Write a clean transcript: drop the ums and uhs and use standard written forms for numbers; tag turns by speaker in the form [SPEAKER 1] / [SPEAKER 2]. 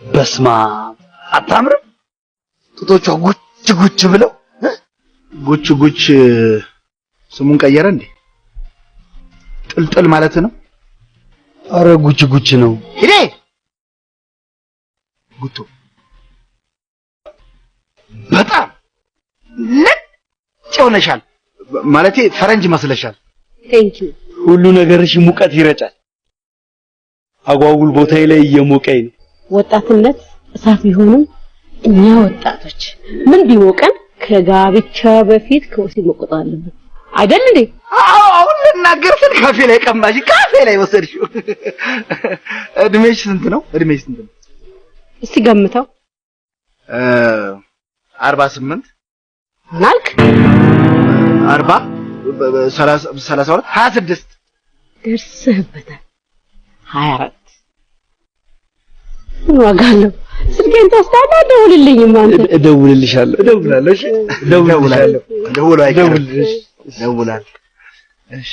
[SPEAKER 1] በስማ አታምርም? ጡቶቿ ጉች ጉች ብለው።
[SPEAKER 2] ጉች ጉች ስሙን ቀየረ እንዴ? ጥልጥል ማለት ነው።
[SPEAKER 1] አረ ጉች ጉች ነው።
[SPEAKER 2] ሂዴ ጉቶ በጣም ነጭ ሆነሻል። ማለቴ ፈረንጅ መስለሻል።
[SPEAKER 3] Thank you።
[SPEAKER 1] ሁሉ ነገርሽ ሙቀት ይረጫል። አጓጉል ቦታዬ ላይ እየሞቀኝ ነው።
[SPEAKER 3] ወጣትነት እሳት ቢሆንም እኛ ወጣቶች ምን ቢሞቀን ከጋብቻ በፊት ከወሲብ መቆጠብ አለብን። አይደል እንዴ?
[SPEAKER 2] አዎ፣ አሁን ልናገር ስል ካፌ ላይ ቀማሽ፣ ካፌ ላይ ወሰድሽው። እድሜሽ ስንት ነው? እድሜሽ ስንት ነው?
[SPEAKER 3] እስቲ ገምተው።
[SPEAKER 2] 48።
[SPEAKER 3] ምን አልክ?
[SPEAKER 2] 40፣ 30፣ 32፣ 26።
[SPEAKER 3] ደርስህበታል። 24። ምን ዋጋ አለው? ስልኬን ተወስዳለህ? አትደውልልኝም አንተ።
[SPEAKER 1] እደውልልሻለሁ፣ እደውላለሁ። እሺ፣ እደውልልሻለሁ።
[SPEAKER 2] ደውሎ አይቀርም።
[SPEAKER 1] እደውልልሽ።
[SPEAKER 2] ደውላለሁ። እሺ።